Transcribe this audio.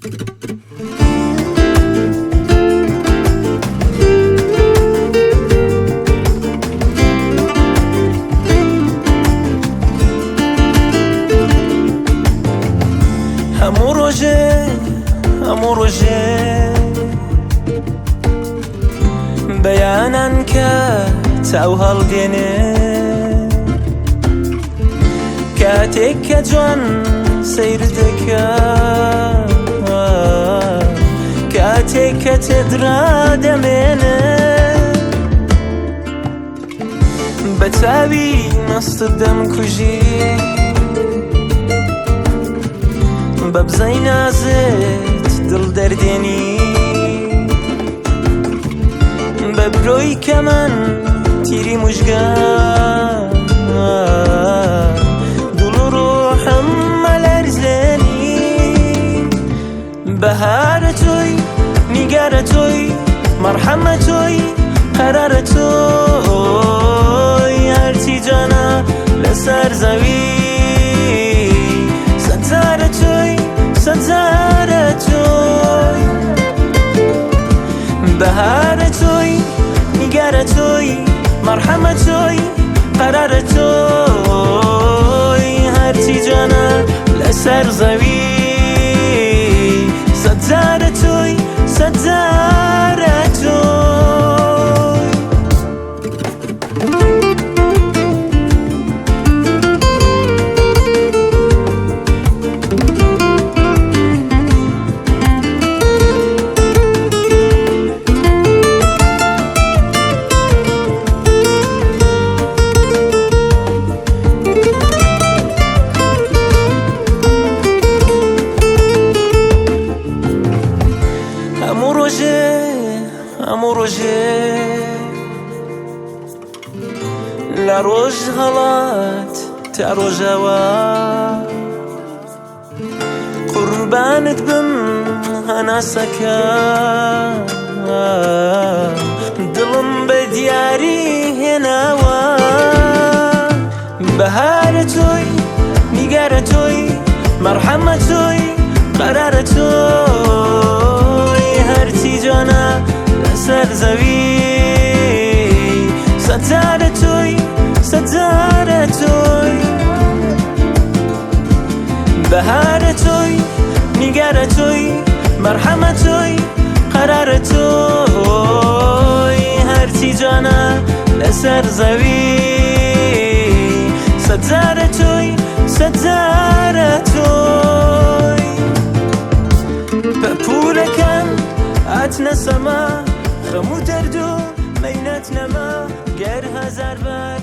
هەموو ڕۆژێ هەموو ڕۆژێ بەیانان کە چاو هەڵدێنێ کاتێک کە جوان سەیر دەکا کاتێک کە تێدرا دەمێنێ بە چاوی مەستت دەمکوژی بە بزەی نازت دڵ دەردێنی بە برۆی کەمەن تیری مژگە دڵ و ڕۆحم مەلەرزێنی بەهارە تۆی نیگارە تۆی مەرحەمە تۆی قەرارە تۆی هەرچی جانە لەسەر زەوی سەجارە تۆی سەجارە تۆی بەهارە تۆی نیگارە تۆی مەرحەمە تۆی قەرارە تۆی هەرچی جانە لەسەر زەوی سەجارە تۆی سەجارە تۆی. هەموو ڕۆژێ هەموو ڕۆژێ لە ڕۆژ هەڵات تا ڕۆژەوە قوربانت بم هەناسەکە دڵم بە دیاری هێناوە بەهارە تۆی نیگارە تۆی مەرحەمە تۆی قەرارە تۆی هەرچی جوانە لەسەر زەوی سەجارە تۆی سەجارە تۆی بەهارە تۆی نیگارە تۆی مەرحەمە تۆی قەرارە تۆی هەرچی جوانە لەسەر زەوی سەجارە تۆی سەجارە تۆی پەپوولەکان هاتنە سەما خەم و دەرد و مەینەت نەما گەر هەزار بار.